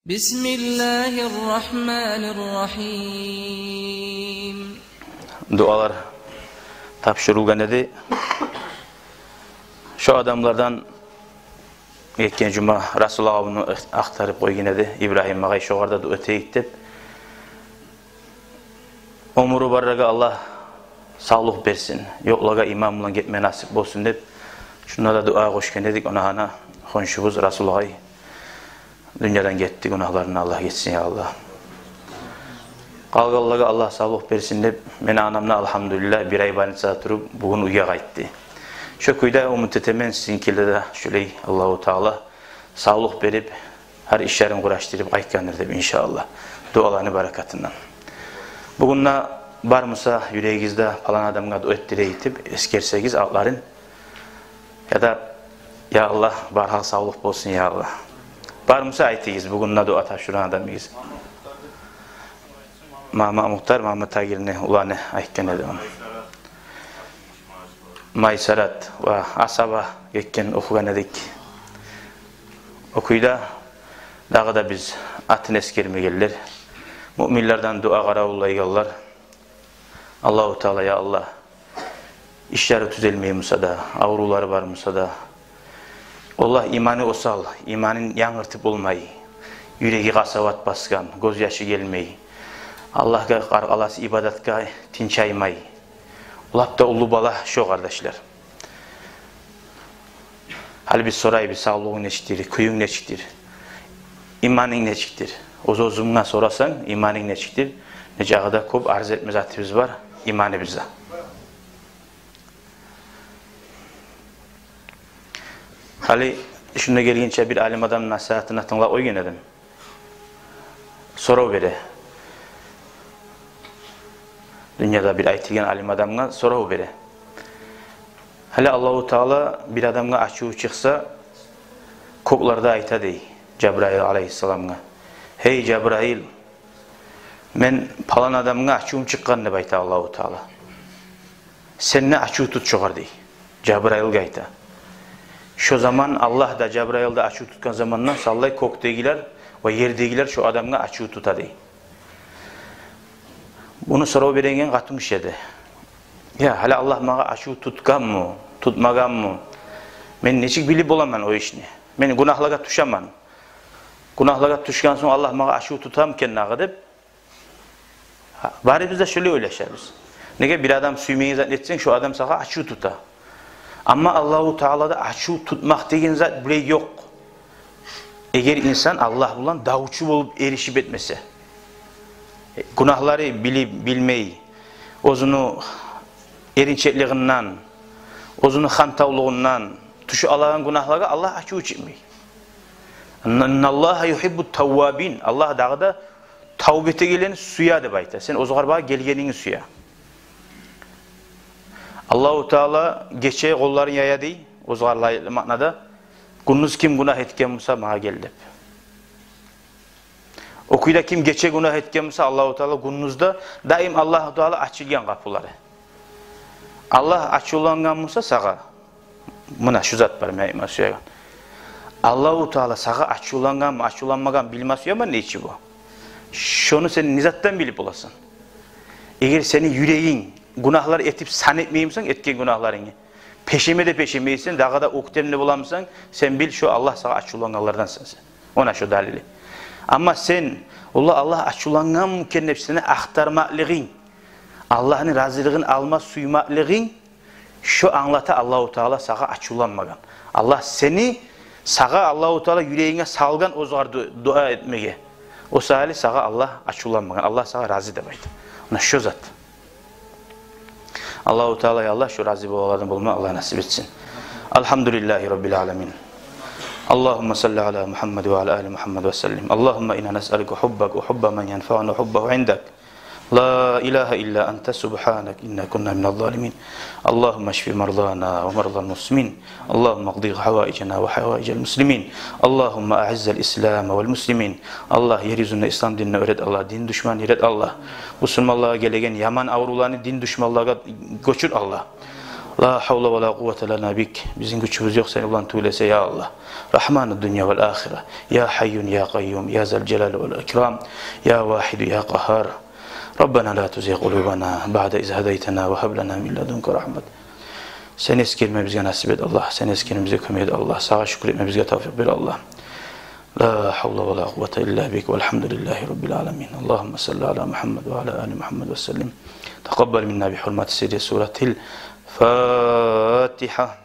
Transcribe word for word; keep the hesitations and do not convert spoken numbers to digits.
بسم الله الرحمن الرحيم. Дуалар тапшурулгъан эди. Шо адамлардан гетген жума Расул агъа муну ахтарып къойгъан эди, Ибрагьим агъай, шогъар да дуа этейик деп. Оьмюрю барлагъа Аллагь савлукъ берсин, ёкълагъа иман булан гетме насип болсун деп, шунда да дуа къошгъан эдик. Она гьана хоншубуз Расул агъай дюньядан гетди, гюнагьларындан Аллагь гечсин, я Аллагь. Къалгъанлагъа Аллагь савлукъ берсин деп, мени анам да, алгьамдулиллагь, бир ай больницада туруп, бугюн уьйге къайтды. Шо кюйде умут этемен, сизинкилеге де шолай Аллагьу Таала савлукъ берип, гьар ишлерин къураштырып къайтгъандыр деп, иншааллагь, дуаланы баракатындан. Бугюн де бар буса юрегигизде палан адамгъа дуа этдирейик деп эсгерсегиз атларын, яда, я Аллагь, баргъа савлукъ болсун, я Аллагь. Бар буса айтыгъыз бугюн де дуа тапшургъан адамыгъыз. Мама Мухтар, Мама Тагирни уланы айтгъан эди ону. Майсарат ва асаба гетген охугъан эдик. О кюйде дагъы да биз атын эсгермегенлер, муъминлерден дуа къаравуллайгъанлар. Аллагьу Таала, я Аллагь, ишлери тюзелмей буса да, аврувлары бар буса да, Аллагь, иманы осал, иманын янгыртып болмай, юреги къасават басгъан, гёзьяшы гелмей, Аллагьгъа къаркъарасы ибадатгъа тынчаймай. Лап да уллу бала шо, къардашлар. Гьали биз сорайбыз: савлугъунг нечикдир, кююнг нечикдир, иманынг нечикдир? Оьз-оьзюнге сорасанг, иманынг нечикдир? Нечакъы да кёп арз этме затыбыз бар иманыбызда. Гьали шунда гелгинче бир алим адамны насигьатына тынглап къойгъан эдим. Сорав бере. Дюньяда бир айтылгъан алим адамгъа сорав бере. Гьали Аллагьу Таала бир адамгъа ачуву чыкъса, кёклерде айта дей Жабраил алайгьиссаламгъа: «Гьей, Жабраил, мен палан адамгъа ачувум чыкъгъан, — деп айта Аллагьу Таала. — Сен де ачув тут шогъар», — дей. Жабраилге айта. Шо заман Аллагь да, Жабраил да ачув тутгъан заманда, саллай кёкдегилер ва ердегилер шо адамгъа ачув тута дей. Буну сорав береген къатынгиши эди. «Я, гьали Аллагь магъа ачув тутгъанмы, тутмагъанмы? Мен нечик билип боламан о ишни? Мен гюнагьлагъа тюшемен. Гюнагьлагъа тюшген сонг Аллагь магъа ачув тутамы экен дагъы?» — деп, барыбыз да шолай ойлашабыз. Неге, бир адам сюймеген зат этсенг, шо адам сагъа ачув тута. Амма Аллагьу Таалада ачув тутмакъ деген зат булай ёкъ, эгер инсан Аллагь булан давчу болуп эришип этмесе. Гюнагьлары билип, билмей, оьзюню эринчеклигинден, оьзюню хантавлугъундан тюшюп алагъан гюнагьлагъа Аллагь ачуву чыкъмай. «Инналлагьа югьиббут таввабин». Аллагь дагъы да тавба этегенлени сюе деп айта. Сен оьзюгер багъа гелгенинги сюе. Аллагьу Таала гече къолларын яя дей, оьзюгер лайыкълы маънада. «Гюндюз ким гюнагь этген буса, магъа гел», — деп. О кюйде ким гече гюнагь этген буса, Аллагьу Таала гюндюзде, даим Аллагьу Таала ачылгъан къапулары. Аллагь ачувлангъан буса сагъа, муна шу зат бар мен айтма сюеген. Аллагьу Таала сагъа ачувлангъанмы, ачувланмагъанмы билме сюемен дейчи бу. Шону сен не затдан билип боласан? Эгер сени юрегинг гюнагьлар этип сан этмей бусанг, этген гюнагьларынгны пешеме де пешемейсен, дагъы да оьктемли боламысан, сен бил, шо Аллагь сагъа ачувлангъанлардан сен, сен. Она шо далили. Амма сен, ола Аллагь ачувлангъанмы экен деп сени ахтармакълыгъынг, Аллагьны разилигин алма сюймеклигинг, шо англата Аллагьу Таала сагъа ачувланмагъан. Аллагь сени, сагъа Аллагьу Таала юрегинге салгъан оьзюгер ду-, дуа этмеге. О саялы сагъа Аллагь ачувланмагъан, Аллагь сагъа рази деп айта. Она шо зат. Аллагьу Таала, я Аллагь, шо рази болагъанлардан болма Аллагь насип этсин. Алгьамдулиллагьи раббил аламин. Аллагьумма салли ала Мугьаммад ва ала али Мугьаммад ва саллим. Аллагьумма инна насъалука гьуббака ва гьубба ман янфауна гьуббугьу индак. Ла илагьа илла анта субгьанака инна кунна миназ залимин. Аллагьумма ашфи марзана ва марзал муслимин. Аллагьумма къди гьаваижана ва гьаваижал муслимин. Аллагьумма аъиззал ислама вал муслимин. Аллагь, ер юзюнде ислам динни оьр эт, Аллагь, дин душманны ер эт, Аллагь. Бусурманлагъа гелеген яман аврувланы дин душманлагъа гёчюр, Аллагь. لا حول ولا قوة لنا بك. Бизин гючюбюз ёкъ сени булан тюгюл эсе, я Аллагь. رحمن الدنيا والآخرة. يا حي يا قيوم يا ذا الجلال والإكرام. يا واحد يا قهار. ربنا لا تزغ قلوبنا بعد إذ هديتنا وهب لنا من لدنك رحمة. Сени эсгерме бизге насип эт, Аллагь. Сени эсгерме бизге кёмек эт, Аллагь. Сагъа шюкюр этме бизге тавфикъ бер, Аллагь. لا حول ولا قوة إلا بك والحمد لله رب العالمين. اللهم صل على محمد وعلى آل محمد وسلم. تقبل منا بحرمة سر سورة الفاتحة.